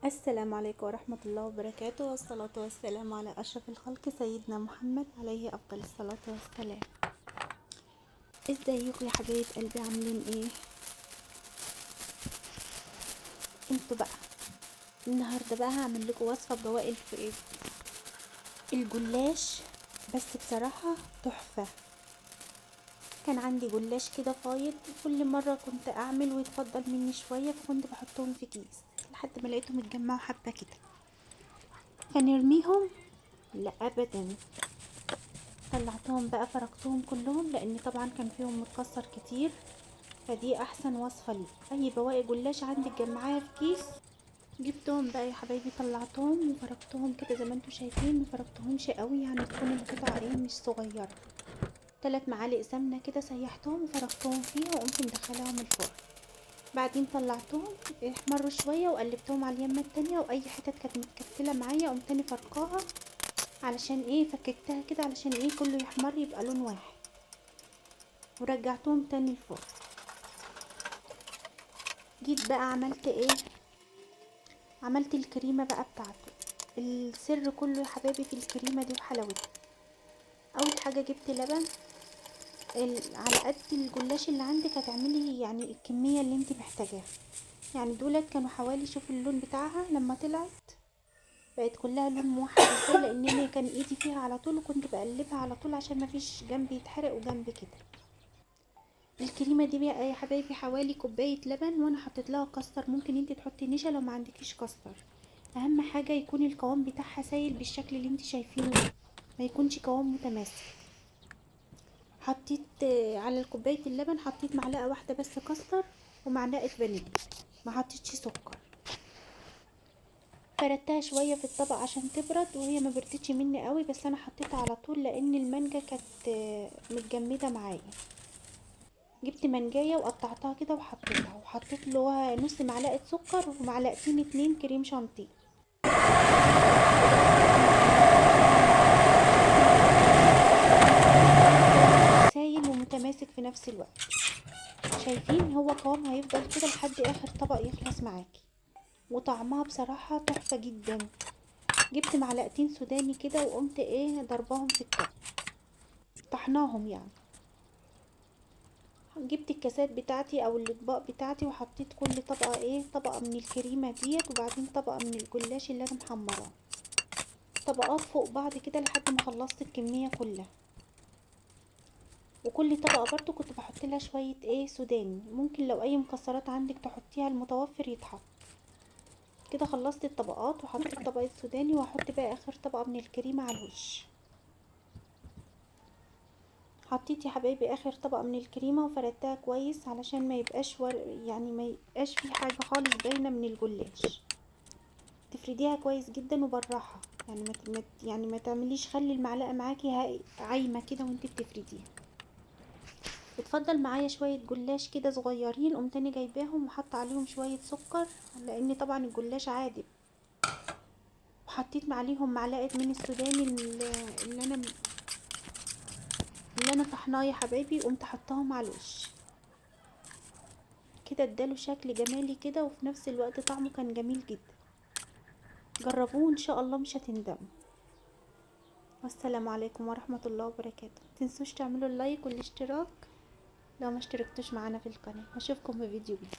السلام عليكم ورحمة الله وبركاته، والصلاة والسلام على أشرف الخلق سيدنا محمد عليه أفضل الصلاة والسلام. ازيكم يا حبايب قلبي، عاملين ايه انتوا بقى؟ النهارده بقى هعمل لكم وصفة بواقي الجلاش، بس بصراحة تحفة. كان عندي جلاش كده فايض، كل مرة كنت اعمل ويتفضل مني شوية، فكنت بحطهم في كيس لحد ما لقيتهم اتجمعوا حبة كده. فنرميهم؟ لا ابدا. طلعتهم بقى فركتهم كلهم، لان طبعا كان فيهم متكسر كتير، فدي احسن وصفة لي. اي بواقي جلاش عندك جمعاها في كيس. جبتهم بقى يا حبايبي، طلعتهم وفركتهم كده زي ما انتم شايفين، ما فركتهمش قوي، يعني تكون القطعة ايه مش صغيرة. 3 معالق سمنة كده سيحتهم وفركتهم فيها، وقمت مدخلاهم الفرن. بعدين طلعتهم احمروا شوية وقلبتهم على اليمة التانية، واي حتت كانت متكتلة معايا قمت تاني فركاها علشان ايه، فككتها كده علشان ايه كله يحمر يبقى لون واحد، ورجعتهم تاني الفرن. جيت بقى عملت ايه، عملت الكريمة بقى بتاعته. السر كله يا حبايبي في الكريمة دي وحلاوتها. اول حاجة جبت لبن على قد الجلاش اللي عندك هتعملي، يعني الكمية اللي انت محتاجاها. يعني دولت كانوا حوالي، شوفوا اللون بتاعها لما طلعت بقت كلها لون موحد ازاي، لان انا كان ايدي فيها على طول وكنت بقلبها على طول عشان ما فيش جنب يتحرق وجنب كده. الكريمة دي بقى يا حبايبي حوالي كوباية لبن، وانا حطيت لها كاستر. ممكن انت تحطي نشا لو ما عندكيش كاستر، اهم حاجة يكون القوام بتاعها سايل بالشكل اللي انت شايفينه ده، ما يكونش قوام متماسك. حطيت على الكوباية اللبن حطيت معلقة واحدة بس كاستر ومعلقة فانيليا، ما حطيتش سكر. فردتها شوية في الطبق عشان تبرد، وهي ما بردتش مني قوي، بس انا حطيتها على طول لان المانجا كانت متجمدة معايا. جبت مانجاية وقطعتها كده وحطيتها، وحطيت له نص معلقة سكر ومعلقتين 2 كريم شانتيه. سايل ومتماسك في نفس الوقت. شايفين هو قوام هيفضل كده لحد اخر طبق يخلص معاكي، وطعمها بصراحة تحفة جدا. جبت معلقتين سوداني كده وقمت ايه ضرباهم في الكب، طحناهم يعني. جبت الكاسات بتاعتي او الاطباق بتاعتي وحطيت كل طبقة ايه طبقة من الكريمة ديت، وبعدين طبقة من الجلاش اللي انا محمراه، طبقات فوق بعض كده لحد ما خلصت الكمية كلها. وكل طبقة برضو كنت بحط لها شوية ايه سوداني، ممكن لو اي مكسرات عندك تحطيها المتوفر يتحط كده. خلصت الطبقات وحطيت طبقة سوداني، وهحط بقى اخر طبقة من الكريمة على الوش. حطيت يا حبايبي اخر طبقة من الكريمة وفردتها كويس علشان ما يبقاش يعني ما يبقاش في حاجة خالص باينة من الجلاش. تفرديها كويس جدا وبالراحة، يعني ما يعني ما تعمليش، خلي المعلقة معاكي عايمة كده وانت بتفرديها. اتفضل معايا شوية جلاش كده صغيرين، قمت تاني جايباهم وحط عليهم شوية سكر لان طبعا الجلاش عادب، وحطيت عليهم معلقة من السوداني اللي انا طحناه يا حبايبي، قمت حطاهم على الوش كده، اداله شكل جمالي كده، وفي نفس الوقت طعمه كان جميل جدا. جربوه ان شاء الله مش هتندموا. والسلام عليكم ورحمة الله وبركاته. متنسوش تعملوا اللايك والاشتراك لو ما اشتركتوش معانا في القناة. اشوفكم في فيديو جديد.